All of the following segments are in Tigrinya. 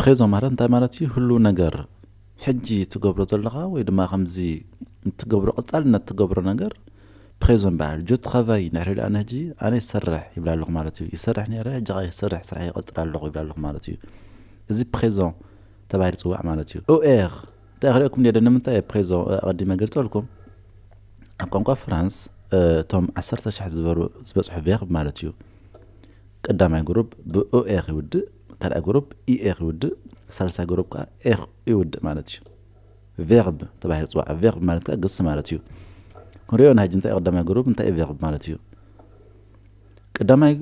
ፕሬዞን ማለት እንታይ ማለት እዩ? ህሉ ነገር፣ ሕጂ ትገብሮ ዘለኻ ወይ ድማ ከምዚ ትገብሮ፣ ቀጻልነት ትገብሮ ነገር ፕሬዞን ይበሃል። Je travaille ንድሕሪ ኢለ ኣነ ሕጂ፣ ኣነ ይሰርሕ ይብል ኣለኹ ማለት እዩ። ይሰርሕ ነይረ፣ ሕጂ ኸኣ ይሰርሕ፣ ስራሕ ይቐጽል ኣለኹ ይብል ኣለኹ ማለት እዩ። እዚ ፕሬዞን ተባሂሉ ይጽዋዕ ማለት እዩ። ኦኤር እንታይ ክርእየኩም ድየ? ንምንታይ እየ ፕሬዞን ኣቐዲመ ገልጸልኩም? ኣብ ቋንቋ ፍራንስ እቶም ዓሰርተ ሽሕ ዝበሩ ዝበጽሑ ቬርብ ማለት እዩ። ቀዳማይ ግሩፕ ብኦኤር ይውድእ፣ ካልኣይ ግሩፕ ኢኤር ይውድእ፣ ሳልሳይ ግሩፕ ከዓ ኤር ይውድእ ማለት እዩ። ቬርብ ተባሂሉ ይፅዋዕ። ቬርብ ማለት ከዓ ግሲ ማለት እዩ። ክንሪኦ ንሕጂ እንታይ እዩ ቀዳማይ ግሩፕ፣ እንታይ እዩ ቬርብ ማለት እዩ። ቀዳማይ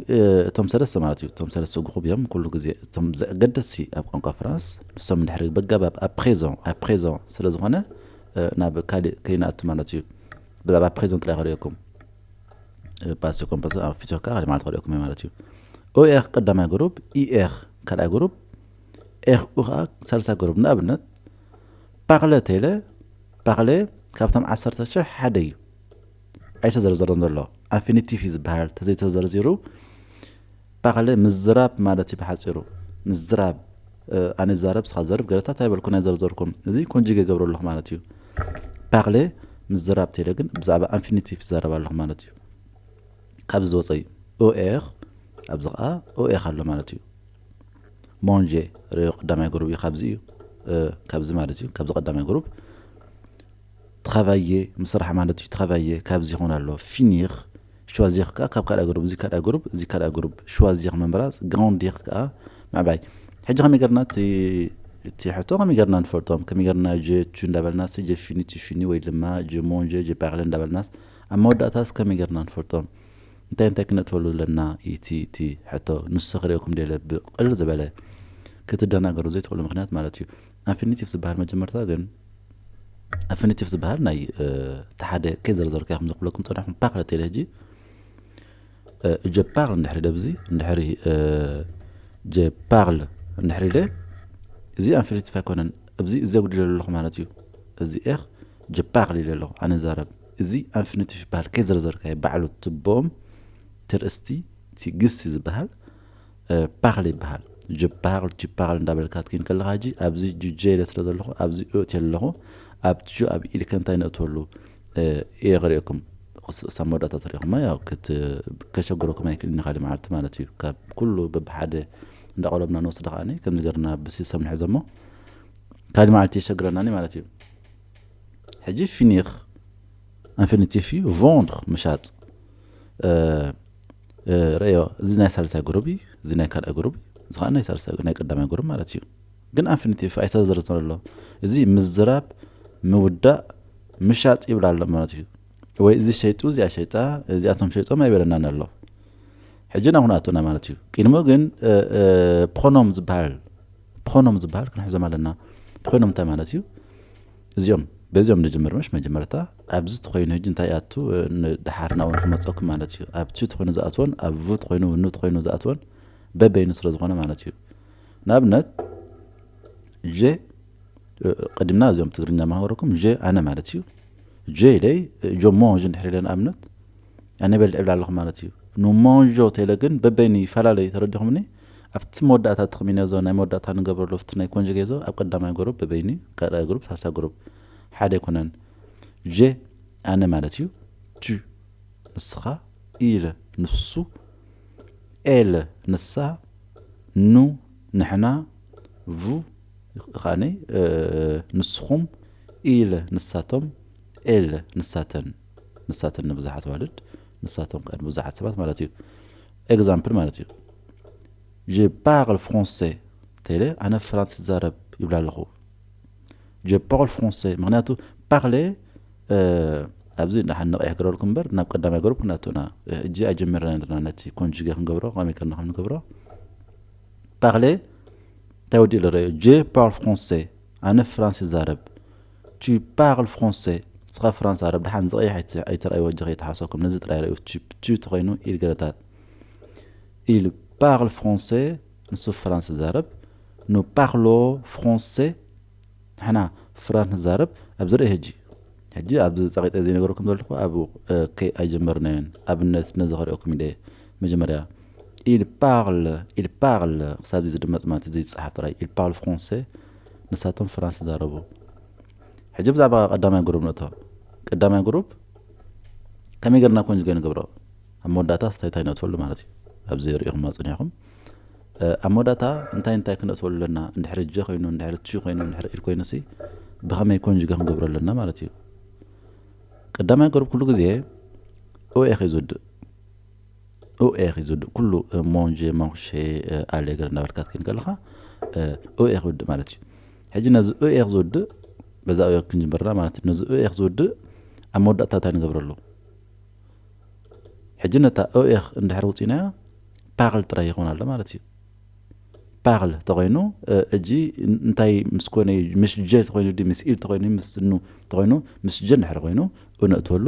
እቶም ሰለስተ ማለት እዩ። እቶም ሰለስተ ግሩፕ እዮም ኩሉ ግዜ እቶም ዘገደሲ ኣብ ቋንቋ ፍራንስ። ንሶም እንድሕሪ በጋባብ ኣብ ፕሬዞን ኣብ ፕሬዞን ስለ ዝኾነ ናብ ካሊእ ከይንኣቱ ማለት እዩ። ብዛዕባ ፕሬዞን ጥራይ ከርእየኩም። ፓስት ኮምፖነንት ኣብ ፊት ዮካ ማለት ከርእየኩም ማለት እዩ። ኦኤር ቀዳማይ ግሩፕ፣ ኢኤር ካልኣይ ግሩፕ፣ ኤር ኡ ከዓ ሳልሳይ ግሩፕ። ንኣብነት ፓርለ ተይለ፣ ፓርለ ካብቶም ዓሰርተ ሽሕ ሓደ እዩ። ኣይተዘርዘረን ዘሎ። ኣንፊኒቲቭ እዩ ዝበሃል፣ ተዘይተዘርዚሩ ፓርለ ምዝራብ ማለት እዩ ብሓፂሩ። ምዝራብ ኣነ ዛረብ ስኻ ዘርብ ገለታት ኣይበልኩን ኣይዘርዘርኩም። እዚ ኮንጅጌ ገብረ ኣለኹ ማለት እዩ። ፓርሌ ምዝራብ ተይለ ግን ብዛዕባ ኣንፊኒቲቭ ይዛረብ ኣለኹ ማለት እዩ። ካብዚ ዝወፀ እዩ ኦኤር፣ ኣብዚ ከዓ ኦኤር ኣሎ ማለት እዩ። ሞንጄ ርዮ ቀዳማይ ግሩብ እዩ፣ ካብዚ እዩ፣ ካብዚ ማለት እዩ፣ ካብዚ ቀዳማይ ግሩብ ትኻባየ ምስራሕ ማለት እዩ። ትኻባየ ካብዚ ይኾን ኣሎ ፊኒር ሸዋዚር ከዓ ካብ ካልኣይ ግሩብ፣ እዚ ካልኣይ ግሩብ፣ እዚ ካልኣይ ግሩብ ሸዋዚር ምምራፅ፣ ግራንዲር ከዓ ምዕባይ። ሕጂ ከመይ ገርና እቲ እቲ ሕቶ ከመይ ገርና ንፈልጦም? ከመይ ገርና ጀ ቹ እንዳበልና ሲ ጀ ፊኒ ቱ ፊኒ ወይ ድማ ጀ ሞንጀ ጀ ፓርለ እንዳበልናስ ኣብ መወዳእታስ ከመይ ገርና ንፈልጦም? እንታይ እንታይ ክነእትወሉ ኣለና? እቲ እቲ ሕቶ ንሱ ክርእየኩም ደለ ብቕልል ዝበለ ክትደናገሩ ዘይትኽእሉ ምክንያት ማለት እዩ። ኣንፊኒቲቭ ዝበሃል መጀመርታ ግን ኣንፊኒቲቭ ዝበሃል ናይ እቲ ሓደ ከይዘርዘርካ ከም ዝኽብለኩም ፀናሕኩም ፓርለ ተለ ሕጂ ጀ ፓርል እንድሕሪ ደብዚ እንድሕሪ ጀ ፓርል እንድሕሪ ደ እዚ ኣንፊኒቲቭ ኣይኮነን። እዚ እዚ ኣጉዲለ ኣለኹ ማለት እዩ። እዚ ኤር ጀ ፓርል ኢለ ኣለኹ ኣነ ዛረብ። እዚ ኣንፊኒቲቭ ይበሃል። ከይዘርዘርካዮ ባዕሉ ትቦም ትርእስቲ እቲ ግሲ ዝበሃል ፓርል ይበሃል። ጀ ፓርል ጂ ፓርል እንዳበልካ ትኪን ከለኻ ሕጂ ኣብዚ ጁጀ ኢለ ስለ ዘለኹ ኣብዚ እእትየ ኣለኹ። ኣብ ጁ ኣብ ኢልከ እንታይ ነእትወሉ እየ ክርእየኩም። ክሳብ መወዳእታ ተሪእኹማ ያው ከሸግረኩም ኣይክእልን ካሊ መዓልቲ ማለት እዩ። ካብ ኩሉ በብሓደ እንዳቆለምና ንወስድ ከዓኒ ከምዚ ገርና ብሲስተም ንሕዘሞ ካሊ መዓልቲ የሸግረናኒ ማለት እዩ። ሕጂ ፊኒር ኣንፊኒቲቭ እዩ። ቮንድር ምሻጥ ረዮ። እዚ ናይ ሳልሳይ ግሩብ እዩ። እዚ ናይ ካልኣይ ግሩብ እዩ። እዚ ከዓ ናይ ሳልሳይ ናይ ቀዳማይ ግሩብ ማለት እዩ። ግን ኣንፊኒቲቭ ኣይተዘርዘረ ኣሎ። እዚ ምዝራብ ምውዳእ ምሻጥ ይብል ኣሎ ማለት እዩ። ወይ እዚ ሸይጡ እዚኣ ሸይጣ እዚኣቶም ሸይጦም ኣይበለናን ኣሎ። ሕጂ ናብ ክንኣቱና ማለት እዩ። ቅድሚኡ ግን ፕሮኖም ዝበሃል ፕሮኖም ዝበሃል ክንሕዞም ኣለና። ፕሮኖም እንታይ ማለት እዩ? እዚኦም በዚኦም ንጅምር ምሽ መጀመርታ ኣብዚ ተኮይኑ ሕጂ እንታይ ኣቱ ድሓር ናውን ክመፀኩም ማለት እዩ። ኣብ ቱ ተኮይኑ ዝኣትወን ኣብ ቡ ተኮይኑ ኑ ተኮይኑ ዝኣትወን በበይኑ ስለ ዝኾነ ማለት እዩ። ንኣብነት ጀ ቅድምና እዚኦም ትግርኛ ማህበረኩም ጀ ኣነ ማለት እዩ። ጀ ኢለይ ጆ ሞንጅ እንድሕር ኢለ ንኣብነት ኣነ በልዕ ይብል ኣለኹ ማለት እዩ። ንሞንጆ ተይለ ግን በበይኑ ይፈላለዩ ተረዲኹምኒ። ኣብቲ መወዳእታ ትኽሚነ ዞ ናይ መወዳእታ ንገብረሉ ፍቲ ናይ ኮንጅጌ ዞ ኣብ ቀዳማይ ግሩፕ በበይኑ ካልኣይ ግሩፕ ሳልሳ ግሩፕ ሓደ ኣይኮነን። ጀ ኣነ ማለት እዩ። ቱ ንስኻ፣ ኢል ንሱ፣ ኤል ንሳ፣ ኑ ንሕና፣ ቭ ኸዓኒ ንስኹም፣ ኢል ንሳቶም፣ ኤል ንሳተን፣ ንሳተን ንብዙሓት ኣዋልድ፣ ንሳቶም ከዓ ንብዙሓት ሰባት ማለት እዩ። ኤግዛምፕል ማለት እዩ። Je parle français ተይለ ኣነ ፍራንስ ይዛረብ ይብላ ኣለኹ። Je parle français ምክንያቱ ፓርሌ ኣብዚ ንሓን ንቕሕ ክረልኩም እምበር ናብ ቀዳማይ ገሩብ ክናቱና እጂ ኣጀሚርና ንርና ነቲ ኮንጅጌ ክንገብሮ ከመይ ከርና ከም ንገብሮ ፓርሌ እንታይ ወዲኡ ለረዩ Je parle français ኣነ ፍራንስ ይዛረብ Tu parles français ንስኻ ፍራንስ ኣረብ ደሓን ዝቐይሕ ኣይትረኣይዎ እጂ ከይተሓሰኩም ነዚ ጥራይ ረእዩ ቱ ተኮይኑ ኢል ገለታት Il parle français ንሱ ፍራንስ ይዛረብ Nous parlons français ንሕና ፍራንስ ንዛረብ ኣብ ዝርኢ ሕጂ ሕጂ ኣብዚ ፀቂጠ ዘይነገርኩም ዘለኹ ኣብ ከይ ኣይጀመርናዮን ኣብነት ነዚ ከሪኦኩም ኢለ መጀመርያ il parle il parle ክሳብ ዝድመፅ ማለት እዚ ዝፅሓፍ ጥራይ il parle français ንሳቶም ፍራንስ ይዛረቡ። ሕጂ ብዛዕባ ቀዳማይ ግሩብ ንእቶ። ቀዳማይ ግሩብ ከመይ ገርና ኮንጅገ ንገብሮ? ኣብ መወዳእታ ስታይታይ ነእትወሉ ማለት እዩ። ኣብዚ ሪኢኹም ኣፅኒኹም ኣብ መወዳእታ እንታይ እንታይ ክነእትወሉ ኣለና? እንድሕር ጀ ኮይኑ እንድሕር ቱ ኮይኑ እንድሕር ኢል ኮይኑ ሲ ብኸመይ ኮንጅገ ክንገብሮ ኣለና ማለት እዩ። ቀዳማይ ግሩብ ኩሉ ግዜ ኦኤኽ እዩ ዝውድእ። ኦኤኽ እዩ ዝውድእ። ኩሉ ሞንጀ ሞንሼ ኣሌገር እናበልካ ክትከይን ከለኻ ኦኤኽ ይውድእ ማለት እዩ። ሕጂ ነዚ ኦኤኽ ዝውድእ በዛ ኦኤኽ ክንጅምርና ማለት እዩ። ነዚ ኦኤኽ ዝውድእ ኣብ መወዳእታ እንታይ ንገብረሉ? ሕጂ ነታ ኦኤኽ እንድሕር ውፂናያ ፓርል ጥራይ ይኸውን ኣሎ ማለት እዩ። ፓርል ተኾይኑ እጂ እንታይ ምስ ኮነ ምስ ጀ ተኾይኑ ዲ ምስ ኢል ተኾይኑ ምስ ኑ ተኾይኑ ምስ ጀ እንድሕር ኮይኑ ኡ ነእትወሉ፣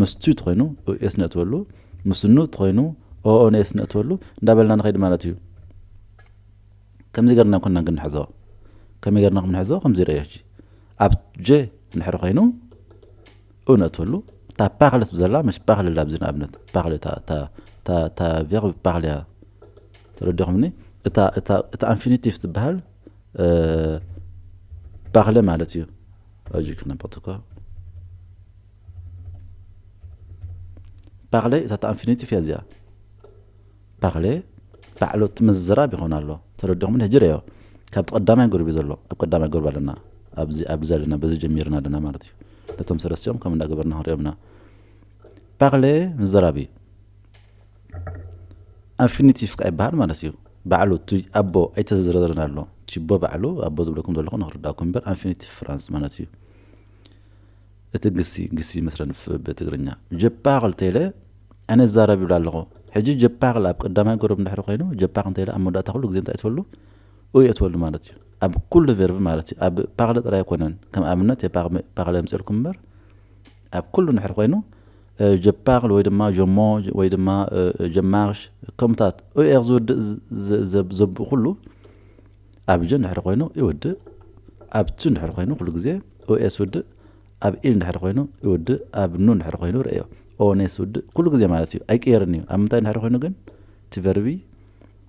ምስ ቱ ተኾይኑ ኡኤስ ነእትወሉ፣ ምስ ኑ ተኾይኑ ኦኦንኤስ ነእትወሉ እንዳበልና ንኸይድ ማለት እዩ። ከምዚ ገርና ኮና ግን ንሕዞ ከመይ ገርና ክንሕዞ ከምዚ ረዮ ሕጂ ኣብ ጀ እንድሕር ኮይኑ ኡ ነእትወሉ። እታ ፓክለስ ብዘላ መሽ ፓክለ ላብዚ ንኣብነት ፓክለ እታ ቬርብ ፓክለ እያ። ተረዲኹምኒ? እታ ኢንፊኒቲቭ ትበሃል ፓክለ ማለት እዩ። ሎጂክ ነበር እኮ ፓክለ እታ ኢንፊኒቲቭ እያ እዚኣ። ፓክለ ባዕሉ እቲ ምዝራብ ይኾን ኣሎ። ተረዲኹምኒ? ሕጂ ረዮ ካብቲ ቀዳማይ ግሩብ እዩ ዘሎ። ኣብ ቀዳማይ ግሩብ ኣለና። ኣብዚ ኣብዚ ኣለና በዚ ጀሚርና ኣለና ማለት እዩ። ነቶም ሰለስቲኦም ከም እንዳገበርና ክንሪኦምና። ፓክለ ምዝራብ እዩ። ኣንፊኒቲቭ ከዓ ይበሃል ማለት እዩ። ባዕሉ እቲ ኣቦ ኣይተዘረዘረን ኣሎ። ቺቦ ባዕሉ ኣቦ ዝብለኩም ዘለኹ ንክርዳኩም እምበር ኣንፊኒቲቭ ፍራንስ ማለት እዩ። እቲ ግሲ ግሲ ይመስለኒ ብትግርኛ ጀፓክል ተይለ ኣነ ዛረብ ይብላ ኣለኹ። ሕጂ ጀፓክል ኣብ ቀዳማይ ገሮብ እንድሕር ኮይኑ ጀፓክል እንተይለ ኣብ መወዳእታ ኩሉ ግዜ እንታይ ትበሉ ኡ የትበሉ ማለት እዩ። ኣብ ኩሉ ቨርብ ማለት እዩ። ኣብ ፓክለ ጥራይ ኣይኮነን። ከም ኣብነት ፓክለ የምፅልኩም እምበር ኣብ ኩሉ እንድሕር ኮይኑ ጀፓክል ወይ ድማ ጀሞ ወይ ድማ ጀማርሽ ከምታት ኡኤር ዝውድእ ዘብኡ ኩሉ ኣብ ጀ እንድሕር ኮይኑ ይውድእ። ኣብ ቱ እንድሕር ኮይኑ ኩሉ ግዜ ኡኤስ ውድእ። ኣብ ኢል እንድሕር ኮይኑ ይውድእ። ኣብ ኑ እንድሕር ኮይኑ ርእዮ ኦኔስ ውድእ ኩሉ ግዜ ማለት እዩ። ኣይቅየርን እዩ። ኣብ ምንታይ እንድሕር ኮይኑ ግን እቲ ቨርቢ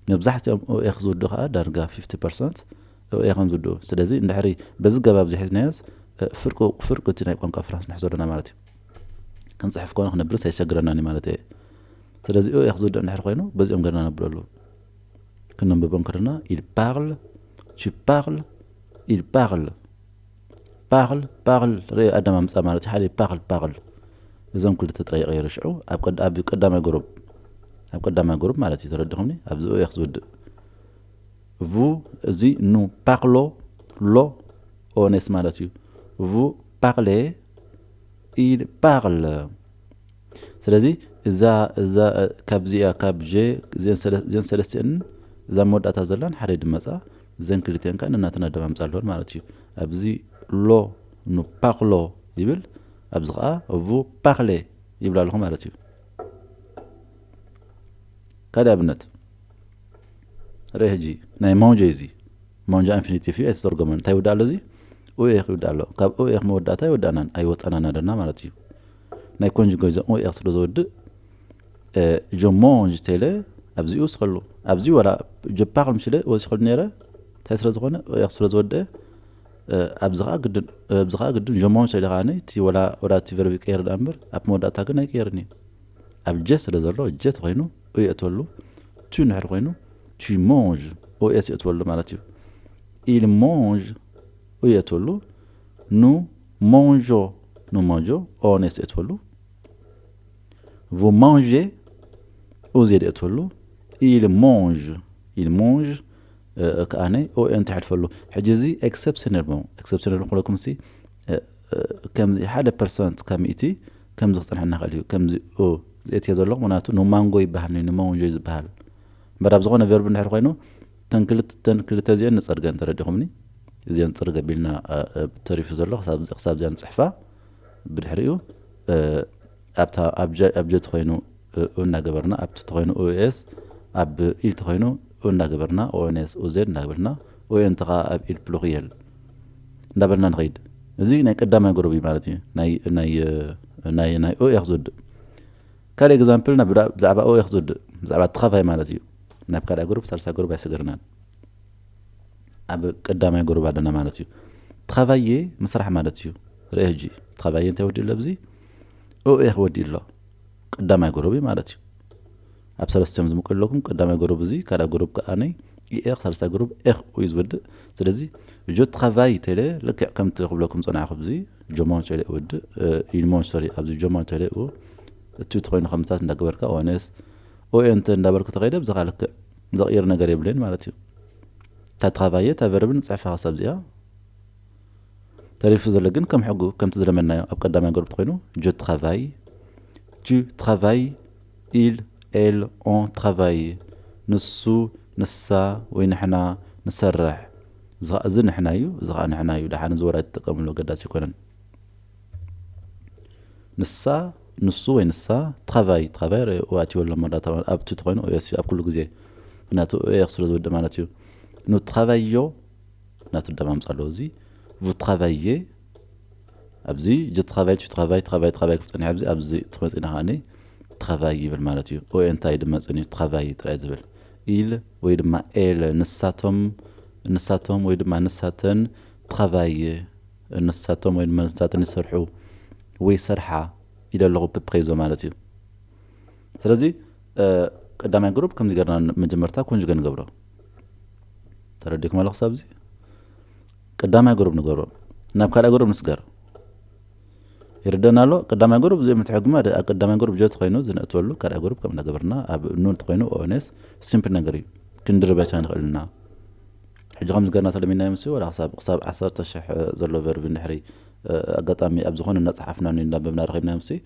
መብዛሕትኦም ኡኤክ ዝውድኡ ከዓ ዳርጋ ፊፍቲ ፐርሰንት ኡኤክ እዮም ዝውድኡ። ስለዚ እንድሕሪ በዚ ገባብ ዝሒዝናዮስ ፍርቁ ፍርቁ እቲ ናይ ቋንቋ ፍራንስ ንሕዞ ኣለና ማለት እዩ። ክንፅሕፍ ኮነ ክነብርስ ኣይሸግረናን እዩ ማለት እየ። ስለዚ ኡኤክ ዝውድእ እንድሕር ኮይኑ በዚኦም ገርና ነብለሉ። ክነንብቦም ከለና il parle tu parles il parle parle parle ርኢ ኣደማምፃ ማለት እዩ። ሓደ parle parle እዞም ክልተ ጥራይ ይቐይሩ ሽዑ ኣብ ቀዳማይ ግሩብ ኣብ ቀዳማይ ግሩብ ማለት እዩ። ተረድኹምኒ? ኣብዚ ኡኤክ ዝውድእ vous እዚ nous parlons lo ኦኔስ ማለት እዩ። Vous parlez il parle ስለዚ እዛ እዛ ካብዚኣ ካብ ጀ እዘን ሰለስቲአን እዛ መወዳእታ ዘላን ሓደ ድመፃ እዘን ክልቲአን ከዓ ነናተን ኣደማምፃ ኣለወን ማለት እዩ። ኣብዚ ሎ ኑ ፓክሎ ይብል ኣብዚ ከዓ vous parlez ይብል ኣለኹ ማለት እዩ። ካልእ ኣብነት ርእ ሕጂ ናይ ማውንጀ እዚ ማውንጀ ኢንፊኒቲቭ እዩ ኣይተተርጎመን እንታይ ይውዳእ ኣሎ እዚ ኡኤክ ይውዳእ ኣሎ። ካብ ኡኤክ መወዳእታ ይወዳእናን ኣይወፀናን ኣለና ማለት እዩ። ናይ ኮንጅጎ እዞም ኡኤክ ስለ ዝወድእ ጀሞንጅ ቴለ ኣብዚኡ ወሲኸሉ ኣብዚ ወላ ጀፓክል ምሽለ ወሲኸሉ ነይረ እንታይ ስለ ዝኾነ ኡኤክ ስለ ዝወደአ ኣብዚ ከዓ ግድን ኣብዚ ከዓ ግድን ጀሞንጅ ቴለ ከዓ እቲ ወላ ወላ እቲ ቨርብ ይቀየር ደኣ እምበር ኣብ መወዳእታ ግን ኣይቀየርን እዩ። ኣብ ጀ ስለ ዘሎ ጀ ተኾይኑ ኡ የእትወሉ ቱ እንድሕር ኮይኑ tu manges ኦኤስ የእትወሉ ማለት እዩ። Il mange ኡ የእትወሉ nous mangeons nous mangeons ኦኔስ የእትወሉ vous mangez ኡዜድ የእትወሉ il mange il mange ከኣነ ኦኤን ተሕልፈሉ። ሕጂ እዚ ኤክሰፕሽነል ነው። ኤክሰፕሽነል ክብለኩም ሲ ከምዚ ሓደ ፐርሰንት ካብ ሚእቲ ከምዚ ክፀንሐና ይኽእል እዩ። ከምዚ ኡ ዝእትዮ ዘለኹ ምክንያቱ ንማንጎ ይበሃል ንማንጎ ዝበሃል እምበር ኣብ ዝኾነ ቨርብ እንድሕር ኮይኑ ተን ክልተ እዚአን ንፀርገን ተረዲኹምኒ። እዚአን ፅርግ ኣቢልና ተሪፉ ዘሎ ክሳብ እዚኣ ንፅሕፋ ብድሕሪኡ ኣብታ ኣብ ጀ ተኾይኑ ኡ እናገበርና ኣብ ቱ ተኾይኑ ኡኤስ ኣብ ኢል ተኾይኑ ኡ እናገበርና ኦኤንኤስ ኡዜድ እናገበርና ኦኤን ተኻ ኣብ ኢል ፕሉሪየል እንዳበልና ንኸይድ። እዚ ናይ ቀዳማይ ግሩብ እዩ ማለት እዩ። ናይ ናይ ናይ ናይ ኦኤክ ዝውድእ ካልእ ኤግዛምፕል ብዛዕባ ኦኤክ ዝውድእ ብዛዕባ ተኻፋይ ማለት እዩ። ናብ ካልኣይ ግሩፕ፣ ሳልሳይ ግሩፕ ኣይሰገርናን። ኣብ ቀዳማይ ግሩፕ ኣለና ማለት እዩ። ትኻባየ ምስራሕ ማለት እዩ። ርእ ሕጂ፣ ትኻባየ እንታይ ወዲ ኣሎ ኣብዚ? ኦኤኽ ወዲ ኣሎ። ቀዳማይ ግሩፕ እዩ ማለት እዩ። ኣብ ሰለስቲኦም ዝምቅል ኣለኩም። ቀዳማይ ግሩፕ እዚ፣ ካልኣይ ግሩፕ ከኣ ነይ ኢኤኽ፣ ሳልሳይ ግሩፕ ኤኽ እዩ ዝወድእ። ስለዚ እጆ ትኻባይ ተለ ልክዕ ከምቲ ክብለኩም ጸናዕኹ፣ እዚ ጆማን ሸለ ወድእ፣ እ፣ ኢልሞን ሶሪ፣ ኣብዚ ጆማን ሸለ ኡ፣ እቲ ተኾይኑ ከምታት እንዳገበርካ ኦነስ፣ ኦኤንተ እንዳበልኩ ተኸይደ፣ ብዛኻ ልክዕ ዘቕይር ነገር የብለይን ማለት እዩ። እታ ትኻባየ፣ እታ ቨርብ ንጽሕፋ ክሳብ እዚኣ። ተሪፉ ዘሎ ግን ከም ሕጉ፣ ከምቲ ዝለመናዮ፣ ኣብ ቀዳማይ ግሩፕ ተኾይኑ፣ ጆ ትኻባይ፣ ቱ ትኻባይ፣ ኢል፣ ኤል፣ ኦን ትኻባይ፣ ንሱ፣ ንሳ ወይ ንሕና ንሰርሕ። እዚ ኸዓ፣ እዚ ንሕና እዩ፣ እዚ ኸዓ ንሕና እዩ። ደሓን እዚ ወራይ ትጥቀምሉ ኣገዳሲ ኣይኮነን። ንሳ፣ ንሱ ወይ ንሳ፣ ትኻባይ፣ ትኻባይ ርእ፣ ኡ ኣትዩ ኣሎ መርዳእታ፣ ኣብ ቱ ተኾይኑ፣ ኦ፣ የስ፣ ኣብ ኩሉ ግዜ። ምክንያቱ፣ ኦ፣ ኤኽ ስለ ዝወድእ ማለት እዩ። ኑ ትኻባዮ፣ ናቱ ደማምጻ ኣለዎ። እዚ፣ ቡ ትኻባየ፣ ኣብዚ፣ ጀ ትኻባይ፣ ቹ ትኻባይ፣ ትኻባይ፣ ትኻባይ ክብል ጸኒሐ፣ ኣብዚ፣ ኣብዚ ትኾይኑ ጸኒሐ ከኣኒ፣ ትኻባይ ይብል ማለት እዩ። ኦ፣ እንታይ ድማ ጸኒሑ፣ ትኻባይ ጥራይ ዝብል። ኢል ወይ ድማ ኤል፣ ንሳቶም፣ ንሳቶም ወይ ድማ ንሳተን ትኻባይ፣ ንሳቶም ወይ ድማ ንሳተን ይሰርሑ ወይ ሰርሓ ኢለ ኣለኹ፣ ፕፕሬዞ ማለት እዩ። ስለዚ፣ እ፣ ቀዳማይ ግሩፕ ከምዚ ገርና መጀመርታ ኮንጅገ ንገብሮ። ተረዲእኩም ኣሎ ክሳብ እዚ? ቀዳማይ ግሩፕ ንገብሮ። ናብ ካልኣይ ግሩፕ ንስገር። ይርደና ኣሎ? ቀዳማይ ግሩፕ እዚኦም እቲ ሕጊ ማለት፣ ኣብ ቀዳማይ ግሩፕ ጀት ኮይኑ ዝነእትወሉ፣ ካልኣይ ግሩፕ ከም እናገበርና፣ ኣብ ኑን ተኾይኑ ኦነስ ሲምፕል ነገር እዩ። ክንድርበቻ ንኽእል ኢና። ሕጂ ከም ዝገርና ተለሚና ምስ ወላ ክሳብ፣ ክሳብ ዓሰርተ ሽሕ ዘሎ ቨርብ እንድሕሪ፣ እ፣ ኣጋጣሚ ኣብ ዝኾነ እናጸሓፍና እናንበብና ረኺብና ምስ፣ እ፣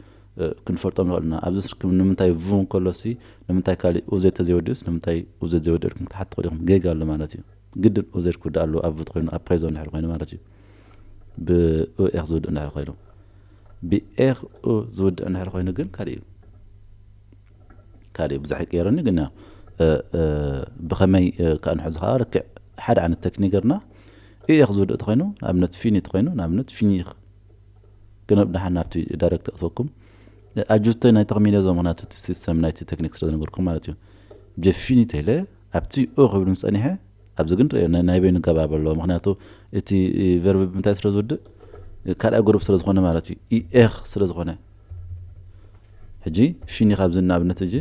ክንፈልጦም ንኽእል ኢና። ኣብዚ ስርክም ንምንታይ ቡ እንከሎ ሲ፣ ንምንታይ ካሊእ ኡዜ ተዘይወዲኡስ፣ ንምንታይ ኡዜ ዘይወዲኡ ኢልኩም ክትሓቱ ትኽእሉ ኢኹም። ጌጋ ኣሎ ማለት እዩ። ግድን ኡዜ ክውዳእ ኣለዎ ኣብ ቡ ተኾይኑ፣ ኣብ ፕሬዞ እንድሕሪ ኮይኑ ማለት እዩ። ብኡ ኤኽ ዝውድእ እንድሕሪ ኮይኑ። ብኤኽ ኡ ዝውድእ እንድሕሪ ኮይኑ ግን ካልእ እዩ። ካልእ ብዙሕ ይቀየረኒ ግን ያው፣ እ፣ እ፣ ብኸመይ፣ እ፣ ከኣ ንሕዚ ከኣ ልክዕ ሓደ ዓይነት ቴክኒክ ገርና ኢኤኽ ዝውድእ ተኾይኑ፣ ንኣብነት ፊኒ ተኾይኑ፣ ንኣብነት ፊኒኽ ግን ኣብ ደሓን ናብቲ ዳይሬክት ኣእትወኩም። ኣጁስተ ናይ ተኽሚለ ዞም ምኽንያቱ እቲ ሲስተም ናይቲ ቴክኒክ ስለ ዝነገርኩም ማለት እዩ። ጀፊኒ ተይለ ኣብቲ ኡ ክብል ምስ ጸኒሐ፣ ኣብዚ ግን ርእ ናይ፣ ናይ በይኑ ገባብ ኣለዎ። ምኽንያቱ እቲ ቨርብ ብምንታይ ስለ ዝውድእ? ካልኣይ ግሩፕ ስለ ዝኾነ ማለት እዩ። ኢኤኽ ስለ ዝኾነ። ሕጂ ፊኒኽ ኣብዚ ንኣብነት ሕጂ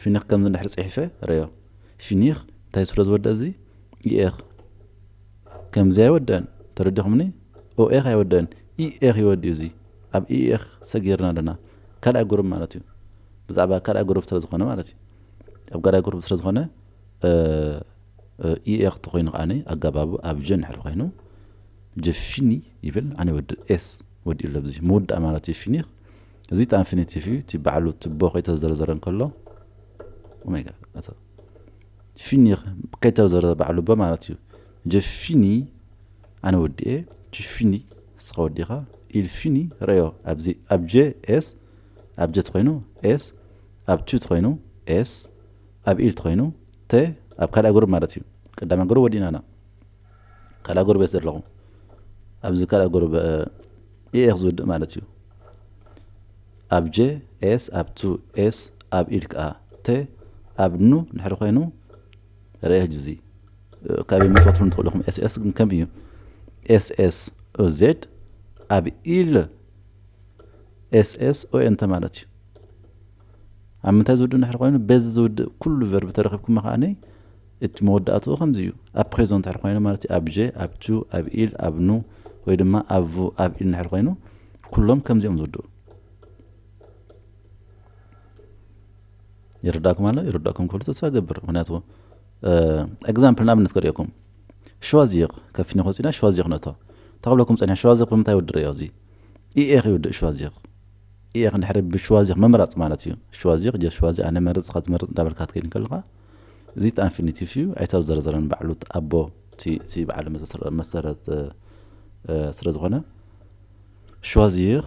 ፊኒኽ ከምዚ እንድሕር ጽሒፈ ርዮ። ፊኒኽ እንታይ ስለ ዝወደእ እዚ? ኢኤኽ። ከምዚ ኣይወደእን። ተረዲኹምኒ? ኦኤኽ ኣይወደእን። ኢኤኽ ይወድእ እዚ። ኣብ ኢኤኽ ሰጊርና ኣለና። ካልኣይ ግሩፕ ማለት እዩ። ብዛዕባ ካልኣይ ግሩፕ ስለ ዝኾነ ማለት እዩ። ኣብ ካልኣይ ግሩፕ ስለ ዝኾነ፣ እ፣ እ፣ ኢኤኽ ተኾይኑ ከኣኒ ኣገባቡ ኣብ ጀ እንድሕር ኮይኑ፣ ጀፊኒ ይብል፣ ኣነ ወዲ ኤስ ወዲ ኣሎ ብዚ። ምውዳእ ማለት እዩ ፊኒኽ። እዚ ጣን ፊኒቲቭ እዩ። እቲ ባዕሉ እቲ ቦ ከይተዘርዘረ እንከሎ፣ ኦ ማይ ጋድ፣ ኣቶ ፊኒኽ ከይተዘርዘረ ባዕሉ ቦ ማለት እዩ። ጀፊኒ፣ ኣነ ወዲ ኤ፣ ጀፊኒ፣ ንስኻ ወዲኻ፣ ኢል ፊኒ፣ ረዮ፣ ኣብዚ፣ ኣብ ጀ ኤስ፣ ኣብ ጀ ተኾይኑ ኤስ፣ ኣብ ቱ ተኾይኑ ኤስ፣ ኣብ ኢል ተኾይኑ ተ፣ ኣብ ካልኣይ ግሩፕ ማለት እዩ። ቀዳማይ ግሩፕ ወዲእና ኢና። ካልኣይ ግሩፕ እየ ዘለኹ። ኣብዚ ካልኣይ ግሩፕ፣ እ፣ ኢኤኽ ዝውድእ ማለት እዩ። ኣብ ጀ ኤስ፣ ኣብ ቱ ኤስ፣ ኣብ ኢል ከኣ ተ፣ ኣብ ኑ እንድሕር ኮይኑ፣ ርአ ሕጂ እዚ፣ እ፣ ካበይ መጽወትኩም ትኽእሉ ኢኹም። ኤስ ኤስ ግን ከም እዩ። ኤስ ኤስ ኦ ዜድ፣ ኣብ ኢል ኤስ ኤስ ኦ ኤን ተ ማለት እዩ። ኣብ ምንታይ ዝውድእ እንድሕር ኮይኑ፣ በዚ ዝውድእ ኩሉ ቨርብ ተረኺብኩሞ ከኣ እቲ መወዳእትኡ ከምዚ እዩ። ኣብ ፕሬዘንት እንድሕር ኮይኑ ማለት እዩ፣ ኣብ ጀ፣ ኣብ ቱ፣ ኣብ ኢል፣ ኣብ ኑ፣ ወይ ድማ ኣብ ቡ፣ ኣብ ኢል እንድሕር ኮይኑ፣ ኩሎም ከምዚኦም ዝውድኡ። ይርዳእኩም ኣሎ? ይርዳእኩም ክብሉ ተስፋ እገብር። ምኽንያቱ፣ እ፣ ኤግዛምፕል ንኣብነት ከርእየኩም። ሸዋዚቕ፣ ከፊኒ ወፂና ሸዋዚቕ ነቶ። ተኽብለኩም ፀኒሐ፣ ሸዋዚቕ ብምንታይ ውድእ ርእዮ እዚ? ኢኤኽ ይውድእ ሸዋዚቕ። ኢኤኽ እንድሕሪ ብሸዋዚቕ ምምራፅ ማለት እዩ። ሸዋዚቕ፣ ጀ ሸዋዚቕ፣ ኣነ መርፅ፣ ኻት መርፅ እንዳበልካ ትከይድ እንከለኻ፣ እዚ ጣን ፊኒቲቭ እዩ፣ ኣይተዘርዘረን ባዕሉ እቲ ኣቦ፣ እቲ፣ እቲ በዓል መሰረ-፣ መሰረት፣ እ፣ እ፣ ስለ ዝኾነ፣ ሸዋዚቕ፣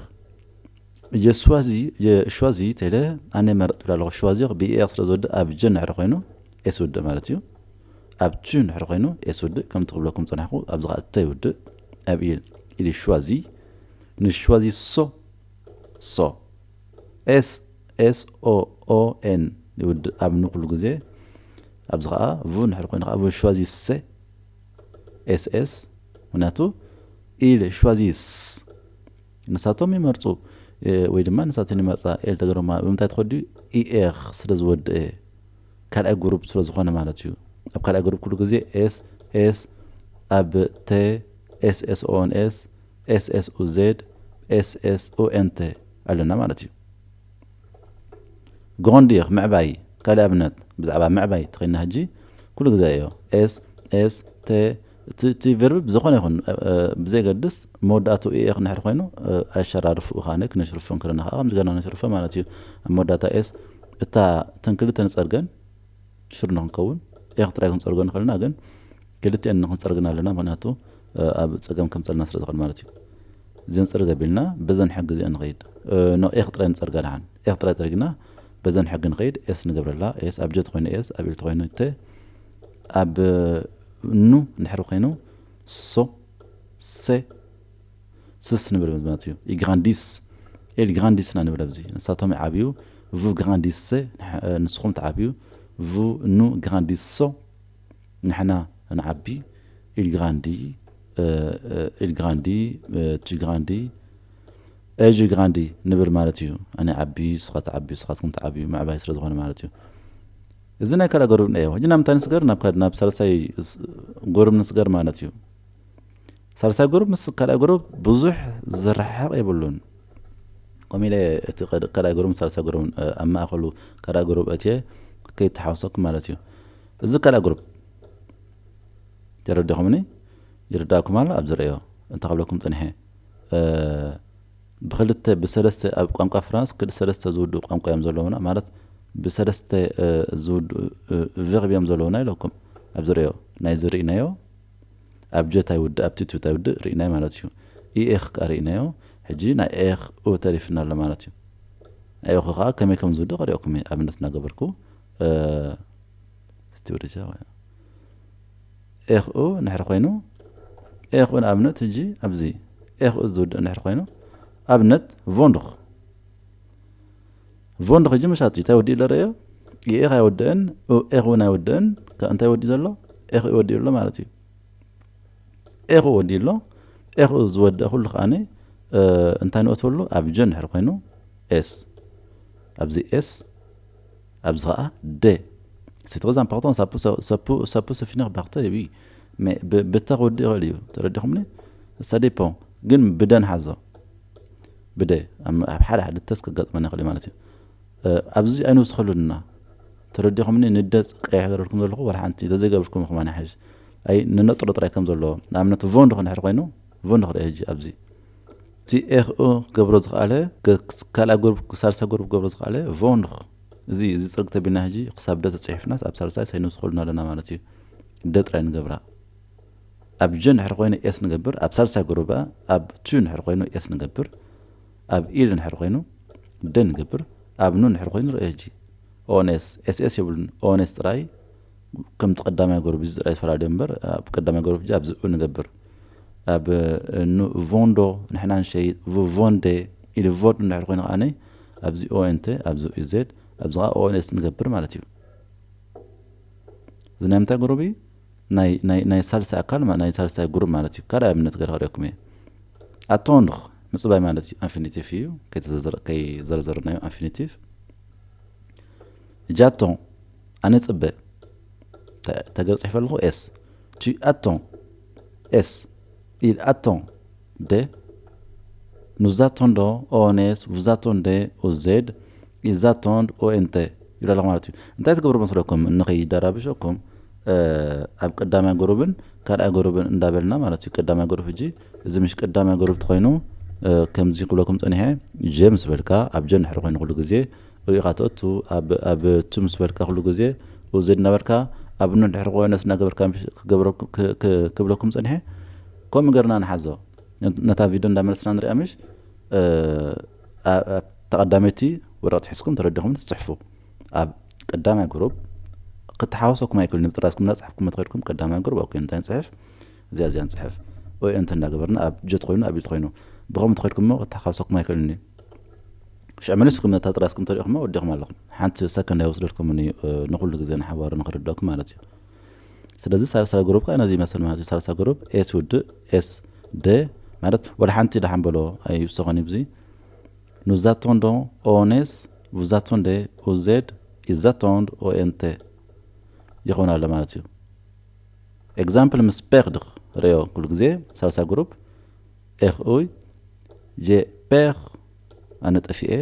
ጀ ሸዋዚ፣ ጀ ሸዋዚ ተለ ኣነ መርጥ ብላ ኣለኹ። ሸዋዚቕ ብኤኽ ስለ ዝወድእ ኣብ ጀ እንድሕሪ ኮይኑ ኤስ ውድእ ማለት እዩ። ኣብ ቹ እንድሕሪ ኮይኑ ኤስ ውድእ፣ ከም ትኽብለኩም ጸናሕኩ፣ ኣብዚ ኸኣ እተ ይውድእ። ኣብ ኢል፣ ኢል ሸዋዚ፣ ንሸዋዚ ሶ፣ ሶ። ኤስ፣ S O O N ይውድእ ኣብ ን ኩሉ ግዜ። ኣብዚ ኸዓ vous እንድሕር ኮይኑ ኸዓ vous choisissez S S፣ ምክንያቱ ils choisissent ንሳቶም ይመርፁ ወይ ድማ ንሳተን ይመርፃ። ኤል ተገርማ ብምንታይ ትኸዲ? ኢኤኽ ስለ ዝወድአ ካልኣይ ግሩፕ ስለ ዝኾነ ማለት እዩ። ኣብ ካልኣይ ግሩፕ ኩሉ ግዜ ኤስ ኤስ ኣብ ተ ኤስ ኤስ ኦን ኤስ ኤስ ኤስ ኡ ዜድ ኤስ ኤስ ኡ ኤን ተ ኣለና ማለት እዩ። ግሮንዲር ምዕባይ፣ ካልእ ኣብነት ብዛዕባ ምዕባይ ተኸይና ሕጂ ኩሉ ግዜ እዮ ኤስ ኤስ ተ እቲ ቨርብ ብዝኾነ ይኹን ብዘይገድስ መወዳእቱ ኤ ክንሕር ኮይኑ ኣሸራርፉ ኻነ ክነሽርፎ እንክለና ከዓ ከምዚ ገና ነሽርፎ ማለት እዩ። ኣብ መወዳእታ ኤስ እታ እተን ክልተ ንፀርገን ሽር ንክንከውን ኤኽ ጥራይ ክንፀርጎ ንኽእልና ግን ክልቲኤን ንክንፀርግን ኣለና። ምክንያቱ ኣብ ፀገም ከምፀልና ስለ ዝኽእል ማለት እዩ። እዚን ፅርግ ኣቢልና በዘን ሕጊ እዚአን ንኸይድ። ኖ ኤኽ ጥራይ ንፀርጋ ደሓን ኤኽ ጥራይ ፀሪግና በዘን ሕጊ ንኸይድ። ኤስ ንገብረላ ኤስ ኣብ ጀት ኮይኑ ኤስ ኣብ ኢልቲ ኮይኑ ተ ኣብ ኑ እንድሕር ኮይኑ ሶ ሴ ስስ ንብል ማለት እዩ። ኢግራንዲስ ኤል ግራንዲስ ኢና ንብል ኣብዚ ንሳቶም ይዓብዩ። ቭ ግራንዲሰ ንስኹም ትዓብዩ። ቭ ኑ ግራንዲሶ ንሕና ንዓቢ። ኢል ግራንዲ ኢል ግራንዲ ጂ ግራንዲ ኤጂ ግራንዲ ንብል ማለት እዩ። ኣነ ዓቢ ስኻ ትዓቢ ስኻትኩም ትዓብዩ ምዕባይ ስለ ዝኾነ ማለት እዩ። እዚ ናይ ካልእ ገሩብ እዮ ሕጂ ናብ ምንታይ ንስገር ናብ ሳልሳይ ጎሩብ ንስገር ማለት እዩ። ሳልሳይ ጉሩብ ምስ ካልኣይ ጉሩብ ብዙሕ ዝረሓቕ የብሉን። ከምኡ ኢለ እቲ ካልኣይ ጉሩብ ምስ ሳልሳይ ጉሩብ ኣብ ማእኸሉ ካልኣይ ጉሩብ እትየ ከይተሓወሰኩም ማለት እዩ። እዚ ካልኣይ ጉሩብ ተረዲኹምኒ? ይርዳእኩም ኣሎ ኣብ ዝርእዮ እንተ ክብለኩም ፀኒሐ ብክልተ ብሰለስተ ኣብ ቋንቋ ፍራንስ ክል ሰለስተ ዝውድኡ ቋንቋ እዮም ዘለውና ማለት ብሰለስተ ዝውድኡ ቨርብ እዮም ዘለውና ኢለኩም ኣብ ዝርእዮ ናይ ዝርእናዮ ኣብ ጀት ኣይውድእ ኣብ ቲቱት ኣይውድእ ርኢናይ ማለት እዩ። ኢኤኽ ከዓ ርኢናዮ። ሕጂ ናይ ኤኽ ኡ ተሪፍና ኣሎ ማለት እዩ። ናይ ኤኹ ከዓ ከመይ ከም ዝውድእ ከሪኦኩም እየ ኣብነት እናገበርኩ ስቲ ወደጃ ኤኽኡ ንሕሪ ኮይኑ ኤኽኡ ንኣብነት ሕጂ ኣብዚ ኤኽኡ ዝውድእ ንሕሪ ኮይኑ ኣብነት ቮንድኽ ቮንድኽ ሕጂ መሻጡ እንታይ ወዲኡ ኣሎ ረእዮ። ኢኤኽ ኣይወድእን ኤኽ እውን ኣይወድእን እንታይ ወዲኡ ዘሎ ኤኽኡ ወዲኡ ኣሎ ማለት እዩ። ኤኽኡ ወዲኡ ኣሎ። ኤኽኡ ዝወድእ ኩሉ ከዓኒ እንታይ ንእትወሉ ኣብ ጀ ንድሕር ኮይኑ ኤስ ኣብዚ ኤስ ኣብዚ ከዓ ደ c'est très important ça peut ça peut ça peut se finir par te oui mais ብተ ክወድእ ይኽእል እዩ ተረዲኹምኒ ça dépend ግን ብደ ንሓዞ ብደ ኣብ ሓደ ሓደ ተስ ከጋጥመና ይኽእል ማለት እዩ ኣብዚ ኣይንውስኸሉና ተረዲኹምኒ ንደ ቀይሕ ገረልኩም ዘለኹ ወላ ሓንቲ ተዘይገብርኩም ከማን ይሓይሽ ኣይ ንነጥሮ ጥራይ ከም ዘለዎ ንኣብነት ቮንድ ክንሕር ኮይኑ ቮንድ ክርኢ ሕጂ ኣብዚ እቲ ኤኽኡ ክገብሮ ዝኽኣለ ካልኣ ጉሩብ ሳልሳ ጉሩብ ክገብሮ ዝኽኣለ ቮንድ እዚ እዚ ፅርግ ተቢልና ሕጂ ክሳብ ደ ተፅሒፍናስ ኣብ ሳልሳይ ሰይንውስኸሉና ኣለና ማለት እዩ ደ ጥራይ ንገብራ ኣብ ጀ ንድሕር ኮይኑ ኤስ ንገብር ኣብ ሳልሳይ ጉሩብ ኣብ ቱ ንድሕር ኮይኑ ኤስ ንገብር ኣብ ኢል ንድሕር ኮይኑ ደ ንገብር ኣብ ኑ ንድሕር ኮይኑ ርእ ሕጂ ኦንኤስ ኤስኤስ የብሉን ኦንኤስ ጥራይ ከምቲ ቀዳማይ ጉሩብ እዚ ጥራይ ዝፈላለዩ እምበር ኣብ ቀዳማይ ጉሩብ ሕጂ ኣብዚ ኡ ንገብር ኣብ ኑ ቮንዶ ንሕና ንሸይጥ ቮንዴ ኢሉ ቮንድ እንድሕር ኮይኑ ከዓነ ኣብዚ ኦኤንቴ ኣብዚ ዜድ ኣብዚ ከዓ ኦንኤስ ንገብር ማለት እዩ እዚ ናይ ምንታይ ጉሩብ እዩ ናይ ሳልሳይ ኣካል ናይ ሳልሳይ ጉሩብ ማለት እዩ ካልኣይ ኣብነት ገር ከርእየኩም እየ ኣቶንኽ ምፅባይ ማለት እዩ ኣንፊኒቲቭ እዩ ከይዘርዘርናዮ ኣንፊኒቲቭ ጃቶን ኣነ ፅበ ተገር ፅሒፈ ኣለኹ ኤስ ቱ ኣቶን ኤስ ኢል ኣቶን ደ ኑዛቶን ዶ ኦኔስ ውዛቶን ደ ኡዜድ ኢዛቶን ኦኤንተ ይብላ ኣለኹ ማለት እዩ እንታይ ትገብሩ መስለኩም ንኸይደራብሸኩም ኣብ ቀዳማይ ጉሩብን ካልኣይ ጉሩብን እንዳበልና ማለት እዩ ቀዳማይ ጉሩብ ሕጂ እዚ ምሽ ቀዳማይ ጉሩብ ተኮይኑ ከምዚ ክብለኩም ፀኒሐ ጀ ምስ በልካ ኣብ ጀ ንሕሪ ኮይኑ ኩሉ ግዜ ኢኻ ትእቱ ኣብ ቱ ምስ በልካ ኩሉ ግዜ ኡዜድ እናበልካ ኣብ ኑ ድሕሪ ቆነስ እናገበርካ ክብለኩም ፀኒሐ ከምኡ ገርና ንሓዞ ነታ ቪድዮ እንዳመለስና ንሪኣ ምሽ ተቐዳመይቲ ወረቐት ሒዝኩም ተረዲኹም ትፅሕፉ ኣብ ቀዳማይ ግሩብ ክተሓወሰኩም ኣይክእልን ብጥራስኩም እናፅሕፍኩም መትኸድኩም ቀዳማይ ግሩብ ኦኬ እንታይ ንፅሕፍ እዚኣ እዚኣ ንፅሕፍ ወይ እንተ እንዳገበርና ኣብ ጀት ኮይኑ ኣብ ኢልት ኮይኑ ብኸም ትኸድኩም ሞ ክተሓወሰኩም ኣይክእልን እዩ ሽዑ መሊስኩም ነታ ጥራይ እስኩም ተሪእኹሞ ወዲኹም ኣለኹም። ሓንቲ ሰከንድ ኣይወስደልኩምን እዩ፣ እ፣ ንኹሉ ግዜ ንሓዋሩ ንኽርደኩም ማለት እዩ። ስለዚ ሳልሳይ ግሩፕ ከኣ ነዚ ይመስል ማለት እዩ። ሳልሳይ ግሩፕ ኤስ ውድእ፣ ኤስ ደ ማለት ወላ ሓንቲ ደሓን በሎ ኣይውሰኾን እዩ። ብዚ nous attendons O N S, vous attendez O Z, ils attendent O N T ይኸውን ኣሎ ማለት እዩ። ኤግዛምፕል ምስ ፔርድ ርእዮ ኩሉ ግዜ ሳልሳይ ግሩፕ ኤኽኡይ ጀ ፔር ኣነ ጠፊኤ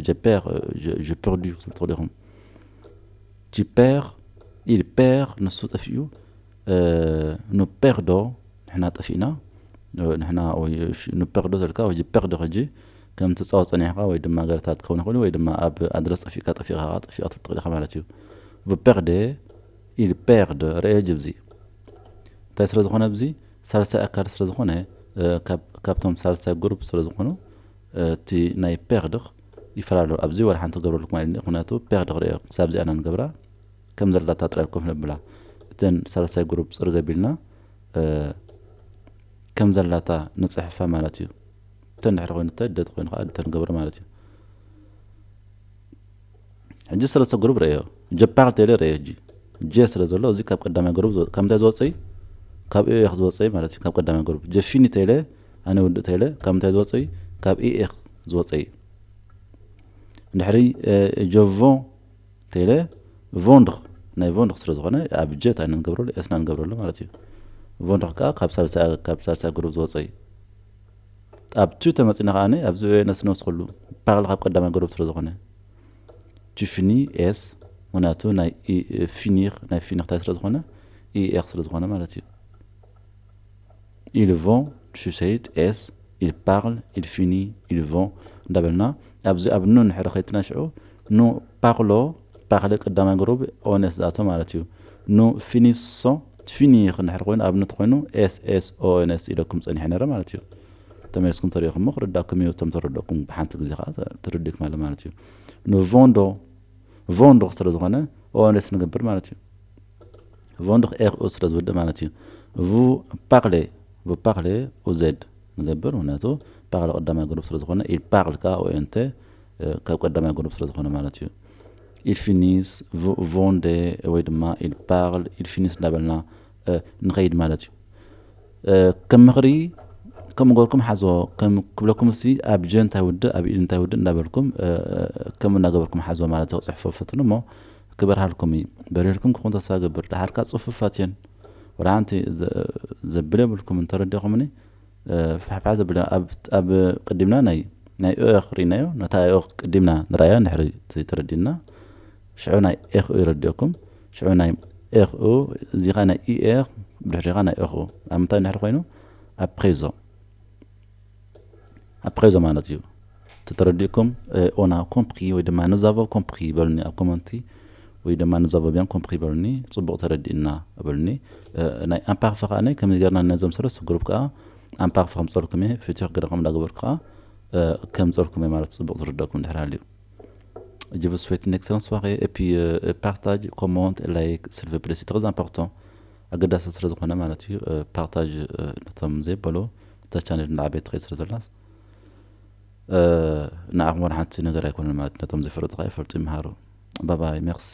ጀ ፔር ጀ ፐርዱ ክትብል ትኽእሉ ኢኹም። ጂ ፔር ኢል ፔር ንሱ ጠፊኡ ኑ ፔርዶ ንሕና ጠፊእና ንሕና ኑ ፔርዶ ተልካ ወይ ጂ ፔርዶ ሕጂ ከም ትፃወት ፀኒሕካ ወይ ድማ ገረታት ትኸውን ይኽእሉ ወይ ድማ ኣብ ኣድረስ ጠፊእካ ጠፊእካ ጠፊእካ ትብል ትኽእል ኢኻ ማለት እዩ። ቭ ፔርደ ኢል ፔርድ ርአ ጅብዚ እንታይ ስለ ዝኾነ ብዚ ሳልሳይ ኣካል ስለ ዝኾነ ካብቶም ሳልሳይ ግሩፕ ስለ ዝኾኑ እቲ ናይ ፔርድኽ ይፈላለ ኣብዚ ወላ ሓንቲ ገብረልኩም ኣይደሊ ምክንያቱ ፔርድኽ ርዮ ክሳብ እዚኣ ኢና ንገብራ ከም ዘለታ ጥራይ ኮፍ ነብላ እተን ሳልሳይ ግሩፕ ፅርገ ቢልና ከም ዘላታ ንፅሕፋ ማለት እዩ። እተን ድሕሪ ኮይኑ ተ ደት ኮይኑ ከዓ ተንገብሮ ማለት እዩ። ሕጂ ሰለስተ ግሩፕ ረእዮ ጀፓር ቴለ ረእዮ ሕጂ ጀ ስለ ዘሎ እዚ ካብ ቀዳማይ ግሩፕ ካብ ምንታይ ዝወፀ እዩ? ካብ ኤኤክ ዝወፀ እዩ ማለት እዩ። ካብ ቀዳማይ ግሩፕ ጀፊኒ ቴለ ኣነ ውድእ ቴለ ካብ ምንታይ ዝወፀ እዩ? ካብ ኤኤክ ዝወፀ እዩ። እንድሕሪ ጀቮ ቴለ ቮንድኽ ናይ ቮንድኽ ስለ ዝኾነ ኣብ ጀት ኣይነ ንገብረሉ ኤስና ንገብረሉ ማለት እዩ። ቮንድኽ ከዓ ካብ ሳልሳይ ግሩፕ ዝወፀ እዩ። ኣብ ቱ ተመፂና ከዓ ኣብዚ ኦኤንኤስ ንወስኸሉ ፓርል ካብ ቀዳማይ ግሩፕ ስለ ዝኾነ ቺፍኒ ኤስ ምክንያቱ ናይ ፊኒክ ናይ ፊኒክ ታይ ስለ ዝኾነ ኢኤክ ስለ ዝኾነ ማለት እዩ። ኢልቮ ሹሰይት ኤስ ኢልፓርል ኢልፊኒ ኢልቮ እንዳበልና ኣብዚ ኣብ ኑ ንሕረ ከይትና ሽዑ ኑ ፓርሎ ፓርለ ቀዳማይ ግሩፕ ኦነስ ዛቶ ማለት እዩ። ኑ ፊኒሶ ፊኒ ክንሕር ኮይኑ ኣብነት ኮይኑ ኤስ ኤስ ኦነስ ኢለኩም ፀኒሐ ነረ ማለት እዩ። ተመለስኩም ተሪእኹሞ ክርዳኩም እዩ። እቶም ተረደኩም ብሓንቲ ግዜ ከዓ ትርድእኩም ኣለ ማለት እዩ። ንቮንዶ ቮንዶ ስለ ዝኾነ ኦነስ ንገብር ማለት እዩ። ቮንዶ ኤር ኡ ስለ ዝውድእ ማለት እዩ። ቭ ፓርሌ ቭ ፓርሌ ኡዜድ ንገብር ምክንያቱ ፓርለ ቀዳማይ ግሩፕ ስለ ዝኾነ ኢል ፓርል ከዓ ኦኤንተ ካብ ቀዳማይ ግሩፕ ስለ ዝኾነ ማለት እዩ። ኢልፊኒስ ቮንዴ ወይ ድማ ኢልፓርል ኢልፊኒስ እንዳበልና ንኸይድ ማለት እዩ። ከም ምኽሪ ከምኡ ገርኩም ሓዞ ክብለኩም ሲ ኣብ ጀ እንታይ ውድእ ኣብ ኢድ እንታይ ውድእ እንዳበልኩም ከምኡ እናገበርኩም ሓዞ ማለት ክፅሕፎ ፈትኑ እሞ ክበርሃልኩም እዩ። በሪህልኩም ክኹን ተስፋ ገብር ድሓርካ ፅፉፋት እየን ወላ ሓንቲ ዘብል የብልኩም እንተረዲኹምኒ ፍሕፍሓ ዘብል ኣብ ቅዲምና ናይ ናይ ኦክ ርኢናዮ ነታ ኦክ ቅዲምና ንረኣያ ንድሕሪ ተረዲና ሽዑ ናይ ኤኽኡ ይረድእኩም ሽዑ ናይ ኤኽኡ እዚኻ ናይ ኢኤኽ ብድሕሪኻ ናይ ኤኽኡ ኣብ ምንታይ ንድሕሪ ኮይኑ ኣብ ፕሬዞ ኣብ ፕሬዞ ማለት እዩ ተተረዲእኩም ኦና ኮምፕሪ ወይ ድማ ንዛቮ ኮምፕሪ ይበሉኒ ኣብ ኮመንቲ ወይ ድማ ንዛቮ ቢያን ኮምፕሪ ይበሉኒ ፅቡቅ ተረዲእና ይበሉኒ ናይ ኣምፓርፈ ከዓ ከም ገርና ነዞም ሰለስተ ግሩፕ ከዓ ኣምፓርፈ ከምፀልኩም እየ ፍትሕ ግረኸም እንዳገበርኩ ከዓ ከምፀልኩም እየ ማለት ፅቡቅ ዝርደኩም ድሕር ሃልዩ Je vous souhaite une excellente soirée et puis euh, partage, commente, like, s'il vous plaît, c'est très important. ኣገዳሲ ስለ ዝኾነ ማለት እዩ ፓርታጅ ነቶም ዘይበሉ እታ ቻነል ንዓበይ ትኸይ ስለ ዘላስ ንዓኹም ወላ ሓንቲ ነገር ኣይኮነን ማለት ነቶም ዘይፈለጡ ከዓ ይፈልጡ ይምሃሩ። ባባይ ሜርሲ።